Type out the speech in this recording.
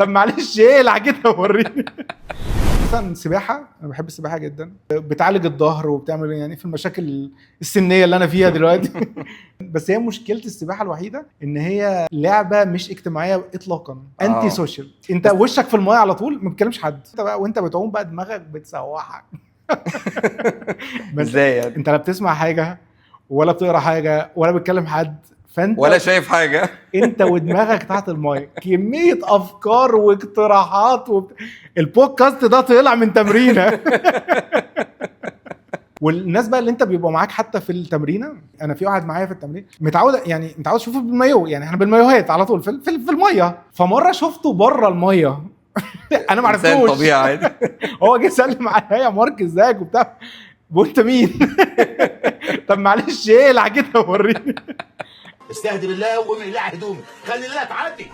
طب معلش اقلع كده وريني. مثلا سباحه، انا بحب السباحة جدا، بتعالج الظهر وبتعمل يعني في المشاكل السنية اللي انا فيها دلوقتي. بس هي مشكلة السباحة الوحيدة ان هي لعبه مش اجتماعية اطلاقا، anti social. انت وشك في المايه على طول، ما بتكلمش حد. انت بقى وانت بتعوم بقى دماغك بتسوحك. بس ازاي يعني؟ انت لا بتسمع حاجة ولا بتقرا حاجة ولا بتكلم حد، فانت ولا شايف حاجه. انت ودماغك تحت المايه، كمية افكار واقتراحات البودكاست ده طلع من تمرينه. والناس بقى اللي انت بيبقوا معاك حتى في التمرينه، انا في واحد معايا في التمرين متعود، يعني متعود اشوفه بالمايو، يعني احنا بالمايوهات على طول في الميه، فمره شفته بره الميه، انا ما انسان عرفتوش. طبيعي عادي. هو جه سلم عليا: يا مارك ازيك وبتاع. وانت مين؟ طب معلش اقلع كده وريني. استهدي بالله وقومي اقلعي هدومك، خلي الليلة تعدي.